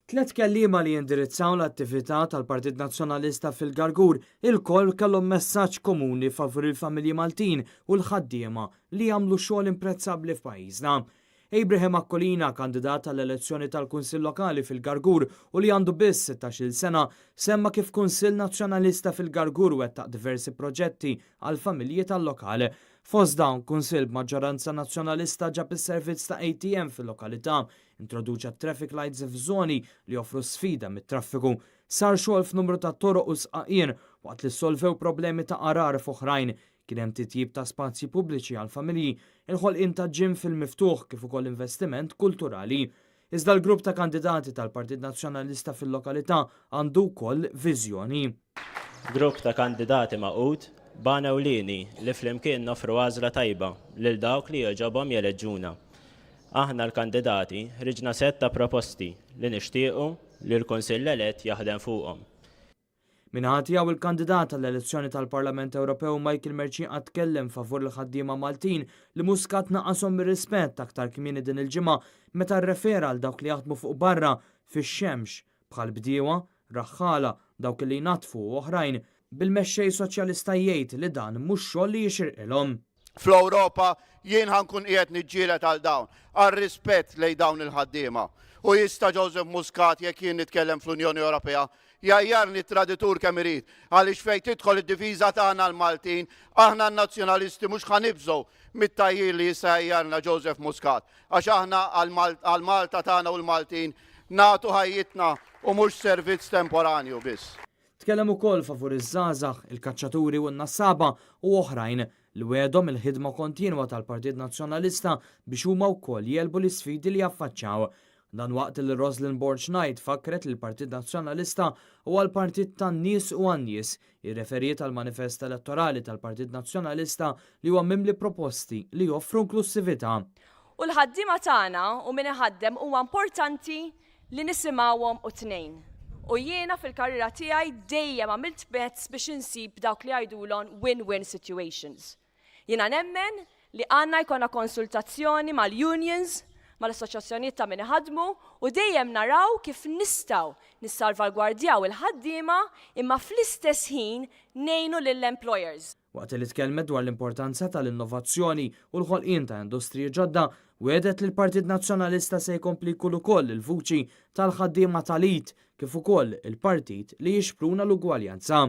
Tlet kelliema li indirizzaw l-attività tal-Partit Nazzjonalista fil-Gargur ilkoll kellhom messaġġ komuni favur il-familji Maltin u l-ħaddiema li jagħmlu xogħol imprezzabbli f'pajjiżna. Abraham Aquilina, kandidat għall-elezzjoni tal-Kunsill Lokali fil-Gargur u li għandu biss 16-il sena, semma kif Kunsill Nazzjonalista fil-Gargur wettaq diversi proġetti għal familji tal-lokal. Fost dawn, Kunsill b'maġġoranza Nazzjonalista ġab is-servizz ta' ATM fil-lokalità, introduċa traffic lights f'żoni li joffru sfida mit-traffiku, sar xogħol f'numru ta' toroq u sqaqien waqt li solvew problemi ta' għargħar f'oħrajn, kien hemm titjib ta' spazji pubbliċi għal familji, il-ħolqien ta' gym fil-miftuħ kif ukoll investiment kulturali. Iżda l-grupp ta' kandidati tal-Partit Nazzjonalista fil-lokalità għandu wkoll viżjoni. Grupp ta' kandidati magħqud b'għan ewlieni li flimkien noffru għażla tajba lil dawk li jogħġobhom jeleġġuna. Aħna l-kandidati ħriġna set ta' proposti li nixtiequ li l-Kunsill elett jaħdem fuqhom. Min-naħa tiegħu, il-kandidat għall-elezzjoni tal-Parlament Ewropew Michael Mercieca tkellem favur il-ħaddiema Maltin li Muscat naqashom mir-rispett aktar kmieni din il-ġimgħa meta rrefera għal dawk li jaħdmu fuq barra fix-xemx bħal bdiewa, raħħala, dawk li jnatfu u oħrajn, bil-mexxej soċjalista jgħid li dan mhux xogħol li jixirqilhom. Fl-Ewropa jien ħa nkun qiegħed niġġieled għal dawn, għal rispett lejn dawn il-ħaddiema. U jista' Joseph Muscat, jekk jien nitkellem fl-Unjoni Ewropea, jgħajjarni traditur kemm irid, għaliex fejn tidħol id-difiża tagħna l-Maltin, aħna n-nazzjonalisti mhux ħa nibżgħu mit-tgħajjir li jista' jgħajjarna Joseph Muscat, għax aħna għal Malta tagħna u l-Maltin nagħtu ħajjitna u mhux servizz temporanju biss. Tkellem ukoll favur iż-żgħażagħ, il-kaċċaturi u n-nassaba u oħrajn li wegħedhom il-ħidma kontinwa tal-Partit Nazzjonalista biex huma wkoll jegħlbu l-isfidi li jaffaċċjaw. Dan waqt li Roslyn Borg Knight fakret li l-Partit Nazzjonalista huwa l-partit tan-nies u għan-nies, irreferiet għal manifest elettorali tal-Partit Nazzjonalista li huwa mimli proposti li joffru inklusività. U l-ħaddiema tagħna u min iħaddem huwa importanti li nisimgħuhom u tnejn. U jiena fil-karriera tiegħi dejjem għamilt mezz biex insib dawk li jgħidulhom win-win situations. Jiena nemmen li għandna jkollna konsultazzjoni mal-unions, mal-assoċjazzjonijiet ta' min iħadmu u dejjem naraw kif nistgħu nissalvagwardjaw il-ħaddiema imma fl-istess ħin ngħinu lill-employers. Waqt li tkellmet dwar l-importanza tal-innovazzjoni u l-ħolqien ta' industriji ġodda, wegħdet li l-Partit Nazzjonalista se jkompli jkun ukoll il-vuċi tal-ħaddiema tal-id kif ukoll il-partit li jixpruna l-ugwaljanza.